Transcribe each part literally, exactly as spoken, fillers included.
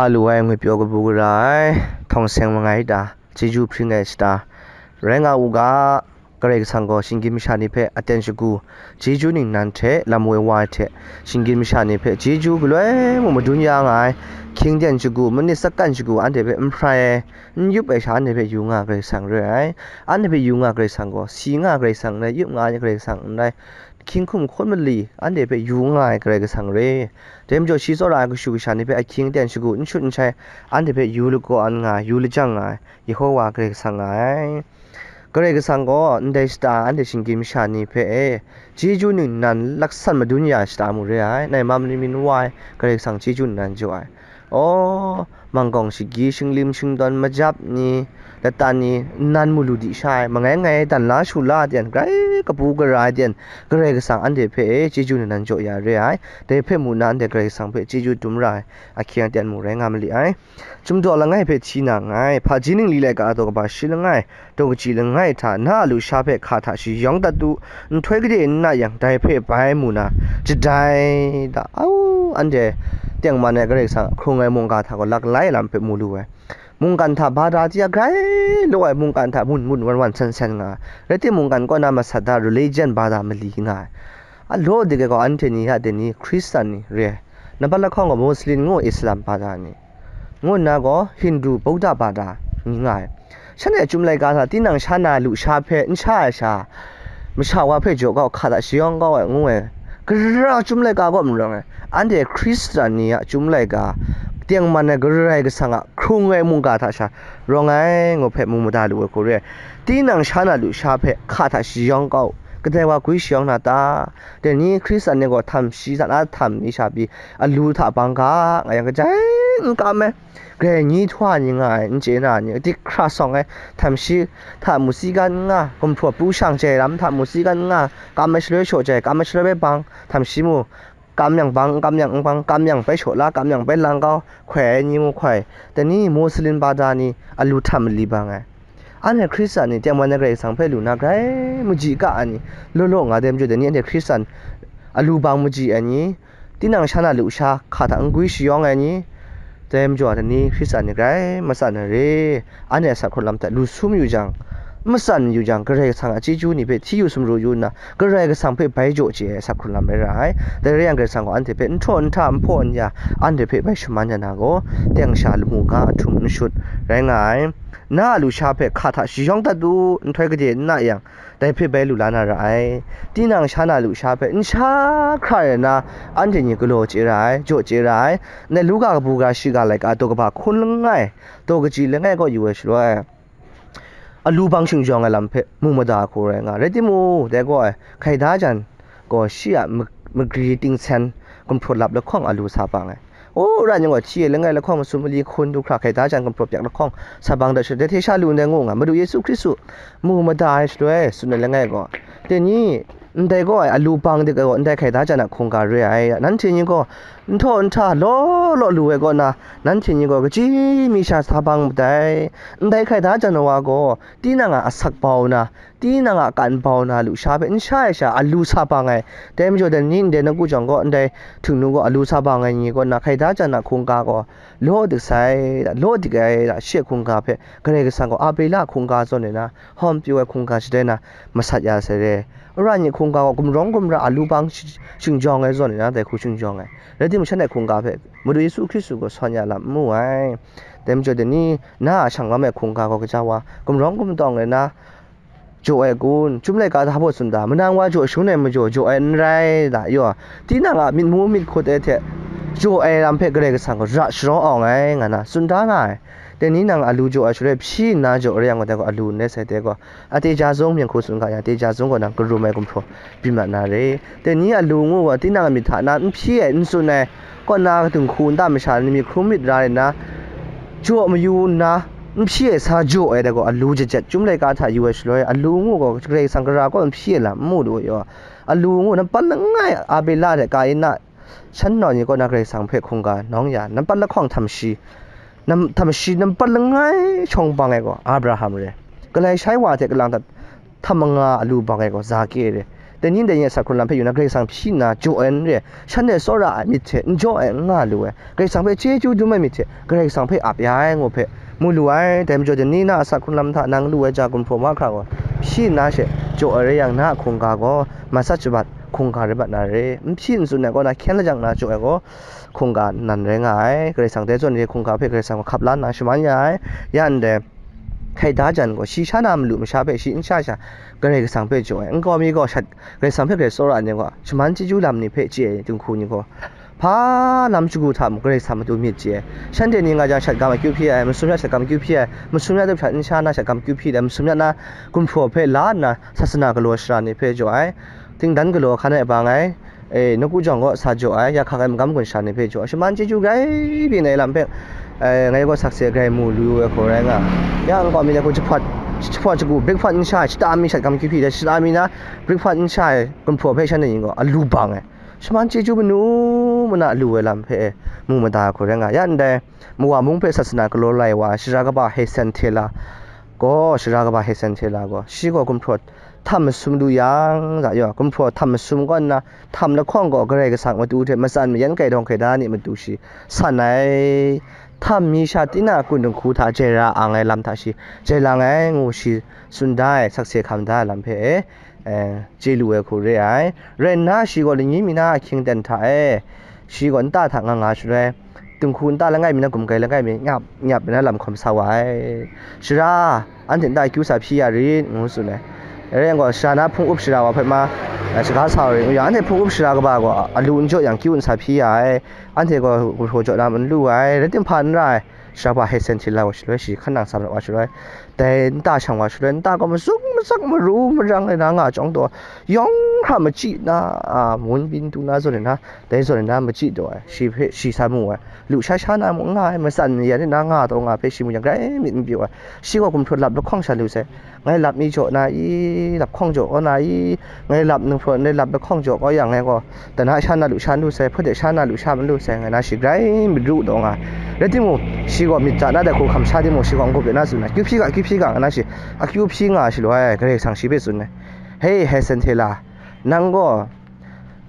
A lu ai ngwi pyaw kabu gara ai, htawng seng mangai ta, chyeju hpring ai shata, rai nga u ga, Karai Kasang gaw shinggyim masha ni hpe aten shagu, chyeju ningnan hte lam woi wa ai hte, shinggyim masha ni hpe chyeju galoi mung madun ya nga ai, hkying ten shagu, manit sakan shagu, anhte hpe n hprai ai, n yup ai sha anhte hpe yu nga ai Karai Kasang re ai. Anhte hpe yu nga ai Karai Kasang gaw, si nga ai Karai Kasang n rai, yup nga ai Karai Kasang n rai, hkying hkum hkawn mali, anhte hpe yu nga ai Karai Kasang re. Dai majaw, shi tsawra ai kashu kasha ni hpe ahkying aten shagu n shut n shai, anhte hpe yu lagaw an nga ai, yu lajang nga ai, Yehowa Karai Kasang nga ai. Karai Kasang gaw ndai shata anhte shinggyim masha ni hpe e, chyeju ningnan laksan madun ya ai shata mu re ai, nai mam ni min wa ai, Karai Kasang chyeju ningnan jaw ai. Aw, mangkawng shagyi shinglim shingdawn majap ni, latan ni, nnan mu lu di sha ai, mangai ngai dan la shu la ai ten, grai kabu gara ai ten, Karai Kasang anhte hpe e chyeju ningnan jaw ya re ai. Dai hpe mu na, anhte Karai Kasang hpe chyeju dum ra ai ahkying aten mung rai nga ma li ai. Chyum daw langai hpe hti na nngai, hpaji ningli laika taw kaba shi langai, taw kaji langai hta na a lusha hpe hka hta shayawng dat u, nhtoi gade n na yang, dai hpe bai mu na, jadai da, au, anhte tengman ai Karai Kasang hkrung ai mungga hta gaw lak lai lam hpe mu lu ai. Mungkan hta bada ti a grai law ai mungkan hta mun mun wan wan sen sen nga ai. Rai timung, mungkan kaw na masat da religion bada mali nga ai. A law dik ai gaw anhte ni a dai ni Hkristan ni re ai. Nambat lahkawng gaw Muslim ngu Islam bada ni, ngu nna gaw Hindu, Buddha bada ni nga ai. Shanhte chyum laika hta tinang sha na lusha hpe n sha ai sha, masha wa hpe jaw kau, hka hta shayawng kau ai ngu ai, gara chyum laika kaw marawng ai. Anhte Hkristan ni a chyum laika, tengman ai Karai Kasang a hkrung ai mungga hta sha rawng ai ngu hpe mu mada lu ai hku re ai. Tinang sha na lusha hpe hka hta shayawng kau, kadai wa gwi shayawng na ta? Dai ni Hkristan ni gaw htam shi hta na htam mi sha pyi, alu hta bang ga nga yang, kajai n kam ai. Grai nyi htaw ni nga ai, n chye na ni, dik hkra sawng ai, htam shi hta mu si gan nga, gumhpraw pru shang jai lam hta mu si gan nga, kam ai shaloi shaw jai, kam ai shaloi bai bang, htam shi mu, kam yang bang, kam yang n bang, kam yang bai shaw la, kam yang bai lang kau, hkoi ai ni mu hkoi. Dai ni Muslim bada ni alu htam mali bang ai. Anhte Hkristan ni tengman ai Karai Kasang hpe lu na grai maji ka ai ni, law law nga ai majaw, dai ni anhte Hkristan alu bang maji ai ni, tinang sha na lusha hka hta n gwi shayawng ai ni, dai majaw, dai ni Hkristan ni grai matsan ai re. Anhte a asak hkrung lam hta lu sum yu jang, matsan yu jang, Karai Kasang a chyeju ni hpe hti yu sumru yu nna, Karai Kasang hpe bai jaw chye ai asak hkrung lam rai ra ai. Dai rai yang, Karai Kasang gaw anhte hpe n htaw n hta, n hpaw n ya, anhte hpe bai shaman ya na gaw, teng sha lamu ga ahtum n shut rai nga ai. Na a lusha hpe hka hta shayawng dat u, nhtoi gade n na yang, dai hpe bai lu la na ra ai. Tinang sha na lusha hpe n sha hkra ai na, anhte ni galaw chye ra ai, jaw chye ra ai. Ndai Luka kabu gara shiga laika taw kaba hkun langai, taw kaji langai kaw yu ai shaloi, alu bang shingjawng ai lam hpe mu mada hku rai nga. Rai timung, dai gaw ai, hkaida jan gaw shi a mag-, magri tingsen gumhpraw lap lahkawng alu sa bang ai. O, ra nying gaw, hti e langai lahkawng masum mali hkun du hkra, hkaida jan gumhpraw pyak lahkawng sa bang dat shaloi, dai hte sha lu ndai ngu nga, Madu Yesu Hkristu mu mada ai shaloi, tsun ai langai gaw, dai ni, ndai gaw ai, alu bang dik ai gaw, ndai hkaida jan a hkungga re ai. Nanhte ni gaw, n htaw n hta law law lu ai kaw na, nanhte ni gaw kaji mi sha sa bang madai. Ndai hkaida jan wa gaw, tinang a asak bau na, tinang a kan bau na lusha hpe n sha ai sha alu sa bang ai. Dai majaw, dai ni ndai nawku jawng gaw, ndai htingnu gaw alu sa bang ai ni kaw na, hkaida jan a hkungga gaw law dik sai, law dik ai, shi a hkungga hpe Karai Kasang gaw Abela a hkungga zawn e na, hawm pyaw ai hkungga shadai na, masat ya sai re. Ara ni hkungga gaw gumrawng gumra alu bang shi-, shingjawng ai zawn e na, dai hku shingjawng ai. Rai timung, shanhte hkungga hpe Madu Yesu Hkristu gaw sawn ya lam n mu ai. Dai majaw, dai ni na a shang lam ai hkungga gaw gaja wa gumrawng gumtawng e na, jaw ai kun? Chyum laika hta hpaw tsun ta? Manang wa jaw shangun ai majaw jaw ai n rai da yaw, tinang a myit mu myit hkut ai hte jaw ai lam hpe Karai Kasang gaw ra sharawng awng ai, nga na tsun da nga ai. Dai ni nang alu jaw ai shaloi hpyi nna jaw re yang gaw, dai gaw alu n rai sai, dai gaw a teja zung mying hku tsun ga yang, teja zung gaw nang karum ai gumhpraw byin mat na re. Dai ni alu ngu gaw, tinang a myit hta na n hpyi ai, n tsun ai, kaw na dinghku nta masha ni myit hkrum myit ra nna, jaw mayu nna, n hpyi ai sa jaw ai, dai gaw alu jajet chyum laika hta yu ai shaloi, alu ngu gaw Karai Kasang gara kaw n hpyi ai lam n mu lu ai yaw, alu ngu nampat langai Abela hte Kaina, shan nau ni kaw na Karai Kasang hpe hkungga nawng ya, nampat lahkawng htam shi, nam-, htam shi nampat langai shawng bang ai gaw Abraham re. Galai shai wa hte kalang dat htam manga alu bang ai gaw Zake re. Dai ni dai ni a sak hkrung lam hpe yu na, Karai Kasang hpyi nna jaw ai n re, shanhte tsawra ai myit hte n jaw ai n nga lu ai, Karai Kasang hpe chyeju dum ai myit hte Karai Kasang hpe ap ya ai ngu hpe mu lu ai. Dai majaw, dai ni na a sak hkrung lam hta nang lu ai ja gumhpraw mahkra gaw, hpyi nna she jaw ai rai yang, na a hkungga gaw matsat shabat hkungga rai mat na re. N hpyi n tsun ai kaw na hkyen lajang na jaw ai gaw, hkungga nan rai nga ai. Karai Kasang dai zawn re hkungga hpe Karai Kasang hkap la nna shaman ya ai. Ya ndai, hkai da jan gaw, shi sha na malu masha hpe shi n sha sha Karai Kasang hpe jaw ai. Nkau mi gaw shat Karai Kasang hpe grai tsawra ai ni gaw, shaman chyeju lam ni hpe chye ai dinghku ni gaw, hpa lam shagu hta mung Karai Kasang matu myit chye ai. Shanhte ni nga jang, shat gam akyu hpyi ai, masum ya shat gam akyu hpyi ai, masum ya dap shat n sha na shat gam akyu hpyi ai, masum ya na gumhpraw hpe la nna sasana galaw shara ni hpe jaw ai. Tingdan galaw hkan e bang ai, e, nawku jawng kaw sa jaw ai, ya hkak ai magam gun sha ni hpe jaw ai, shaman chyeju grai byin ai lam hpe, e, ngai gaw sakse grai mu lu ai hku rai nga ai. Ya nkau mi dai hku jahpawt, jahpawt shagu breakfast n sha ai, shata mi shat gam akyu hpyi dai, shata mi na breakfast n sha ai gumhpraw hpe shanhte ni gaw alu bang ai, shaman chyeju manu mana lu ai lam hpe mu mada ai hku rai nga ai. Ya ndai, Mawa mung hpe sasana galaw lai wa ai, sara kaba Hesen Htela gaw, sara kaba Hesen Htela gaw, shi gaw gumhpraw htam masum lu yang, za yaw, gumhpraw htam masum kaw nna, htam lahkawng gaw Karai Kasang matu hte matsan mayan gaidawng gaida ni matu shi san ai. Htam mi sha tinang a kun dinghku hta jai ra ang ai lam hta shi jai lang ai, ngu shi tsun da ai, sakse hkam da ai lam hpe, e, chye lu ai hku re ai. Rai nna, shi gaw lani mi na ahkying aten hta e, shi gaw nta hta nga nga shaloi, dinghku nta langai mi na gumkai langai mi nyap nyap mi na lam hkawm sa wa ai. Sara, anhte nta akyu sa hpyi ya rit, ngu tsun ai. Rai yang gaw, sara na hpung up sara wa hpe ma, e, shaga sa wa rit, ngu yang, anhte hpung up sara kaba gaw alu n jaw yang kyu n sa hpyi ya ai. Anhte gaw gumhpraw jaw na ma n lu ai, rai tim hpa n ra ai. Sara kaba Hesen Htela wa shaloi, shi hkan nang sa wa shaloi, dai nta shang wa shaloi, nta gaw mazuk mazak, maru marang ai na nga chyawm taw, yawng hkra machyi na, a, mun byin tu na zawn ai na, dai zawn ai na machyi taw ai, shi hpe shi sa mu ai, lu sha sha na mung n nga ai, matsan mayan ai na nga taw nga hpe shi mu yang, grai myit n pyaw ai. Shi gaw gumhpraw lap lahkawng sha lu sai, ngai lap mi jaw na i, lap hkawng jaw kau na i, ngai lap nunghpraw ndai lap lahkawng jaw kau yang, ngai gaw dana sha na lu sha n lu sai, hpawt de sha na lu sha n lu sai, ngai na shi grai myit ru taw nga ai. Rai timung, shi gaw myit ja na dai hku hkam sha timung, shi gaw n-gup de na tsun ai, akyu hpyi ga, akyu hpyi ga, ngai na shi akyu hpyi nga ai shaloi, Karai Kasang shi hpe tsun ai, Hei, Hesen Htela, nang gaw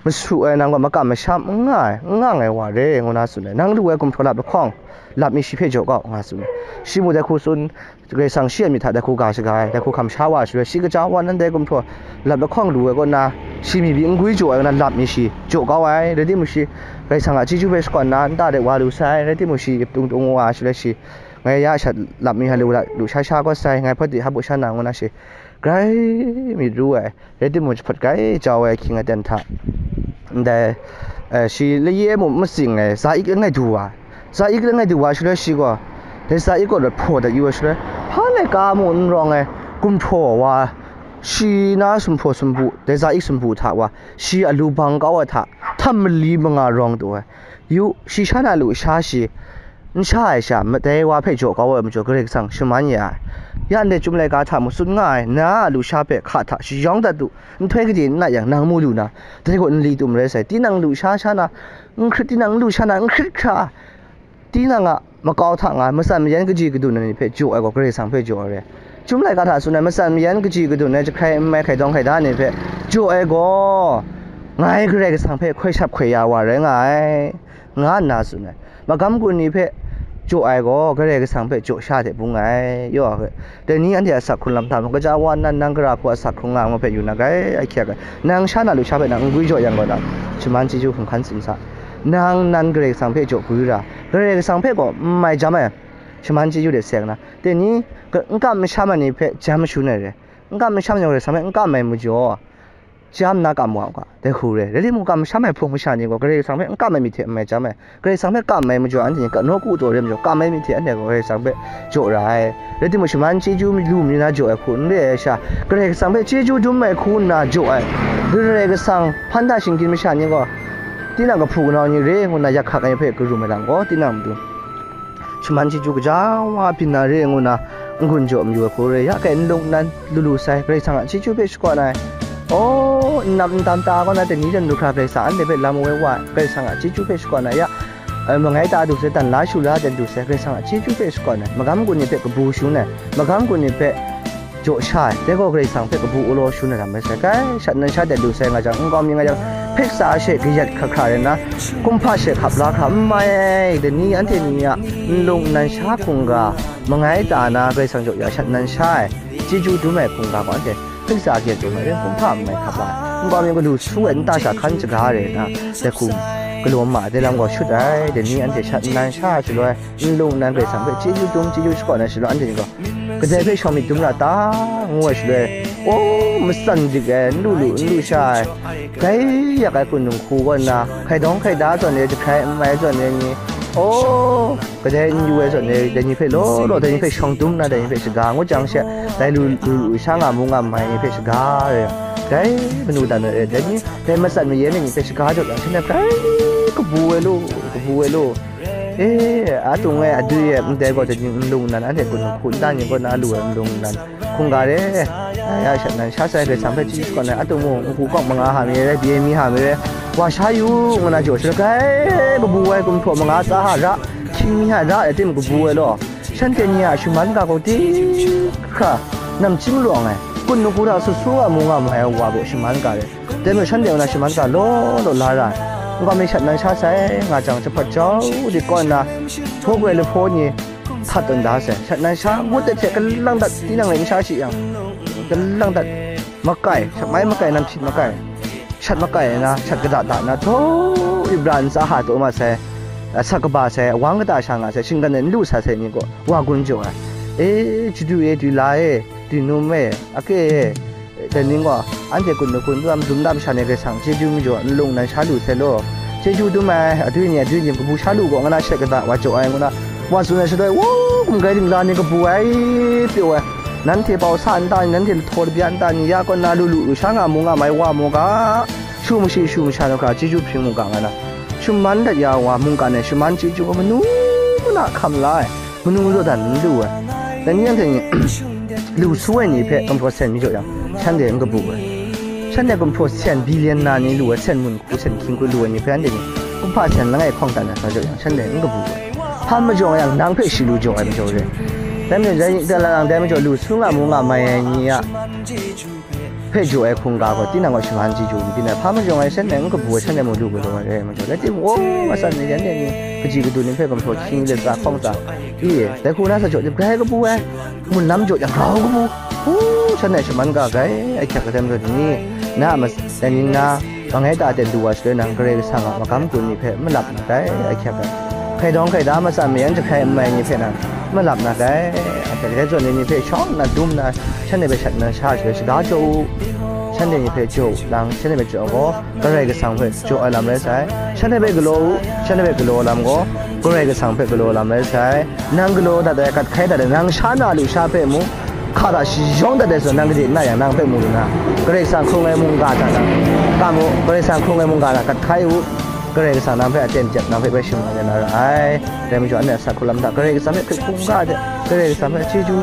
masu ai, nang gaw makam masham n nga ai, n nga ai wa re, ngu na tsun ai. Nang lu ai gumhpraw lap lahkawng, lap mi shi hpe jaw kau, nga tsun ai. Shi mung dai hku tsun, Karai Kasang shi a myit hta dai hku ga shaga ai, dai hku hkam sha wa ai shaloi, shi kaja wa nan dai gumhpraw lap lahkawng lu ai kaw na, shi myi byin n gwi jaw ai kaw na, lap mi shi jaw kau ai. Rai timung, shi Karai Kasang a chyeju hpe shakawn na, nta de wa lu sai. Rai timung, shi tung tung wa ai shaloi, shi ngai ya shat lap mi hta lu, lu sha sha kau sai, ngai hpawt de hpa bu sha na, ngu na shi grai myit ru ai. Rai timung, jahpawt grai jau ai ahkying aten hta, ndai, eh, shi laye mung matsing ai, za ik langai du wa, za ik langai du wa shaloi, shi gaw dai za ik kaw rawt hpaw dat yu ai shaloi, hpa laika mung n rawng ai, gumhpraw wa, shi na sumhpraw sumpu, dai za ik sumpu hta wa, shi a lu bang kau ai hta, htam mali manga rawng taw ai. Yu, shi sha na lu sha shi, n sha ai sha, madai wa hpe jaw kau ai majaw, Karai Kasang shaman ya ai. Ya ndai Chyum laika hta mung tsun nga ai, na a lu sha hpe hka hta shayawng dat u, nhtoi kaji n na yang, nang mu lu na, dai gaw nli tum rai sai. Tinang lu sha sha na, n hkrit, tinang lu sha na, n hkrit hkra, tinang a makau hta nga ai, matsan mayan kaji kadun ai ni hpe jaw ai gaw, Karai Kasang hpe jaw ai re. Chyum laika hta tsun ai, matsan mayan kaji kadun ai, jahkrai n mai hkaidawng hkaida ni hpe jaw ai gaw, ngai Karai Kasang hpe hkoi shap hkoi ya wa rai nga ai, nga nna tsun ai. Magam gun ni hpe jaw ai gaw, Karai Kasang hpe jaw sha hte bung ai. Yaw, dai ni anhte a sak hkrung lam hta mung, kaja wa nnan nang gara hku a sak hkrung nga ngu hpe yu na, grai ahkyak ai. Nang sha na lu sha hpe nang n gwi jaw yang gaw, nang shaman chyeju hkunggan tsun sa. Nang nan Karai Kasang hpe jaw gwi ra, Karai Kasang hpe gaw n mai jam ai, shaman chyeju de seng na, dai ni n kam masham ai ni hpe jam mashun ai re. N kam masham ai ni gaw Karai Kasang hpe n kam ai majaw, jam na kam wa u ga, dai hku re. Rai timung, kam masham ai hpung masha ni gaw Karai Kasang hpe n kam ai myit hte n mai jam ai, Karai Kasang hpe kam ai majaw, anhte ni nawku taw re majaw, kam ai myit hte anhte gaw Karai Kasang hpe jaw ra ai. Rai timung, shaman chyeju lu mi na jaw ai hku n re ai sha, Karai Kasang hpe chyeju dum ai hku nna jaw ai, Karai Kasang hpan hta shinggyim masha ni gaw, tinang kahpu kanau ni re ngu nna yak hkak ai hpe karum ai lam gaw, tinang matu shaman chyeju kaja wa byin na re ngu na, n-gun jaw mayu ai hku re, ya kai nlung nnan lu lu sai, Karai Kasang a chyeju hpe shakawn ai. Aw, n nap n tam ta kaw na, dai ni dai nu hkra Karai Kasang anhte hpe lam woi wa ai, Karai Kasang a chyeju hpe shakawn ai, ya, eh, mangai ta du sai, dan la shu la dan du sai, Karai Kasang a chyeju hpe shakawn ai, magam gun ni hpe kabu shangun ai, magam gun ni hpe jaw sha ai, dai gaw Karai Kasang hpe kabu galaw shangun ai lam rai sai. Grai, shat nan sha de lu sai nga jang, nkau mi nga jang, hpeksa she kayat hkra hkra rai nna, kumhpa she hkap la hkra n mai ai, dai ni anhte ni a nlung nnan sha hkungga mangai ta na Karai Kasang jaw ya shat nan sha ai, chyeju dum ai hkungga gaw anhte hpeksa kayat dum ai, kumhpa n mai hkap la ai. Nkau mi galu su ai, nta sha hkan shaga rai nna, dai hkum galaw ma ai, dai lam gaw shut ai, dai ni anhte shat nan sha ai shaloi, nlung nnan Karai Kasang hpe chyeju dum, chyeju shakawn ai shaloi, anhte ni gaw kadai hpe shawng myit dum ra ta, ngu ai shaloi, aw, matsan dik ai, n lu lu, n lu sha ai, grai yak ai hkun dinghku kaw nna, hkai dawng hkai da zawn ai, jahkrai n mai zawn ai ni, aw, kadai n yu ai zawn ai, dai ni hpe law law, dai ni hpe shawng dum nna, dai ni hpe shaga ngut jang she, dai lu lu lu sha nga mu nga mai ni hpe shaga rai, dai manu dan ai, dai ni, dai matsan mayan ai ni hpe shaga jaw yang, shanhte grai kabu ai lu, kabu ai lu. E, a tung e, a dui e, ndai gaw, dai ni nlung nnan, anhte gun hku nta ni kaw na lu ai nlung nnan, hkungga re, ya shat nan sha sai, Karai Kasang hpe chyeju shakawn ai, a tung mu, n-gu kawng manga hta mi rai, bye mi hta mi rai, wa sha yu, ngu na jaw shaloi, grai kabu ai gumhpraw manga tsa hta ra, hkying mi hta ra, e tim kabu ai law, shanhte ni a shaman ga gaw di hkra, namchying lawng ai, gun hku hta sut su nga mu nga mai ai wa gaw shaman ga re. Dai majaw shanhte kaw na shaman ga law law la ra ai. Nkau mi shat nan sha sai nga jang, jahpawt jau di kaw nna, hpaw goi lahpaw ni htat tawn da sai. Shat nan sha ngut ai hte kalang dat, tinang rai n sha shi yang, kalang dat makai, shat mai makai, namshit makai, shat makai ai na, shat kata da na, htaw ip ra ntsa hta taw ma sai, asak kaba sai, awang kata sha nga sai, shinggan e n lu sa sai ni gaw, wa gun jaw ai. E, chadu e, dula e, dwi num e, ake e, dai ning gaw, anhte gun hku n dum dum sha ni Karai Kasang chyeju majaw nlung nnan sha lu sai law. Chyeju dum ai, adwi ni, adwi ni kabu sha lu gaw, nga na shat kata wa jaw ai, ngu na, wa tsun ai shaloi, wa, gumgai dingla ni kabu ai, pyaw ai, nanhte pau sa nta ni, nanhte lahtaw labya nta ni, ya kaw na lu lu lu sha nga mu nga mai wa mu ga, shu mashi shu masha nu hkra chyeju hpring mu ga, nga na, shaman dat ya wa mungkan e shaman chyeju gaw manu na hkam la ai. Manu dawdan n lu ai. Dai ni anhte ni lu su ai ni hpe gumhpraw sen mi jaw yang, shanhte n kabu ai. Shanhte gumhpraw sen, billion na ni lu ai, sen mun hku, sen hkying hku lu ai ni hpe anhte ni kumhpa sen langai hkawng dan ai sa jaw yang, shanhte n kabu ai. Hpa majaw yang, nang hpe shi lu jaw ai majaw re. Dai majaw, dai, dai lang, dai majaw lu su nga mu nga mai ai ni a hpe jaw ai hkungga gaw, tinang gaw shaman chyeju n byin ai. Hpa majaw ngai shanhte n kabu ai, shanhte mung lu galaw ai rai ai majaw, rai timung, aw, matsan ni, yan ni, kaji kadu ni hpe gumhpraw hkying let tsa hkawng tsa, i, dai hku na sa jaw, grai kabu ai, mun lam jaw jang, grau kabu, u, shanhte shaman ga grai ahkyak ai hte maren ni, na a mas-, dai ning na, mangai ta ten du wa shaloi nang, Karai Kasang a magam gun ni hpe malap na dai, ahkyak ai. Hkai dawng hkai da matsan mayan jahkrai n mai ni hpe nang malap na dai, ahkyak ai. Dai zawn ni hpe shawng nna dum nna, shanhte hpe shat nan sha shaloi shada jaw u, shanhte ni hpe jaw u lang, shanhte hpe jaw gaw, Karai Kasang hpe jaw ai lam rai sai. Shanhte hpe galaw u, shanhte hpe galaw lam gaw, Karai Kasang hpe galaw lam rai sai. Nang galaw dat ai, kat hkai dat ai, nang sha na lusha hpe mung, hka hta shayawng dat ai zawn, nang gade n na yang, nang hpe mu lu na, Karai Kasang hkrung ai mungga hta nang, ka mu, Karai Kasang hkrung ai mungga hta kat hkai u, Karai Kasang nang hpe aten jep, nang hpe bai shaman ya na ra ai. Dai majaw, anhte a sa hku lam hta, Karai Kasang hpe hkrit hkungga de, Karai Kasang hpe chyeju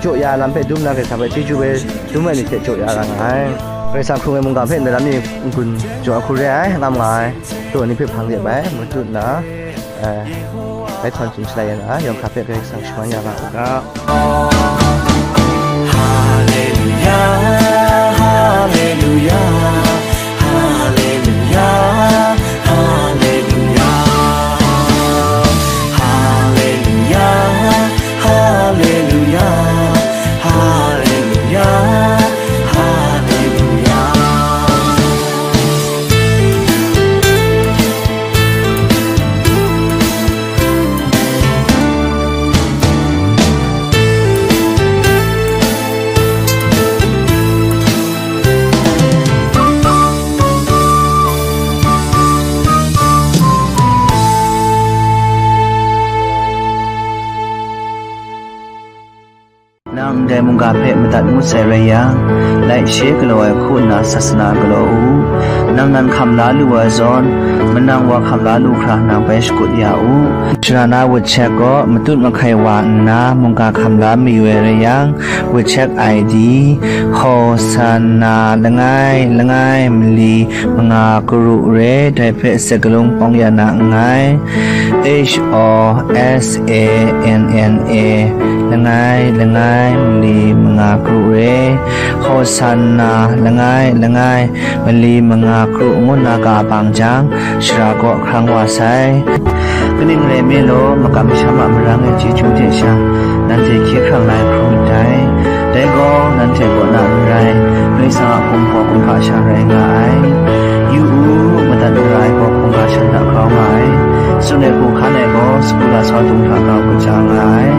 jaw ya ai lam hpe dum na, Karai Kasang hpe chyeju bai dum ai ni hte jaw ya ra nga ai. Karai Kasang hkrung ai mungga hpe ndaram ni n-gun jaw ai hku re ai, ngam nga ai. Taw ni hpe hpang de bai, matut nna, eh, bai htawn chyum shalai ya na, yawng hkra hpe Karai Kasang shaman ya nga u ga. Haleluya, haleluya, haleluya, haleluya, haleluya, haleluya, haleluya, haleluya. Nang ndai mungga hpe madat ngut sai rai yang, laishe galaw ai hku nna sasana galaw u. Nang nan hkam la lu ai zawn, manang wa hkam la lu hkra nang bai shakut ya u. Sara na wut chek gaw matut mahkai wa nna mungga hkam la mayu ai rai yang, wut chek I D, Hosanna langai langai mali manga karu re, dai hpe sakalung pawng ya na nngai. H O S A N N A, langai langai mali manga karu re, Hosanna langai langai mali manga karu ngu nna ka bang jang, sara kaw hkrang wa sai. Kaning rai nme law, makam masham a marang e chyeju hte sha, nanhte hkye hkrang lai hkrum ndai. Dai gaw, nanhte kaw na n rai, Karai Kasang a hkum gaw kumhpa sha rai nga ai. Yu u, madat mara ai gaw hkungga shan hta grau nga ai. Tsun ai hku hkan ai gaw, sagu lasau dung hta grau kaja nga ai.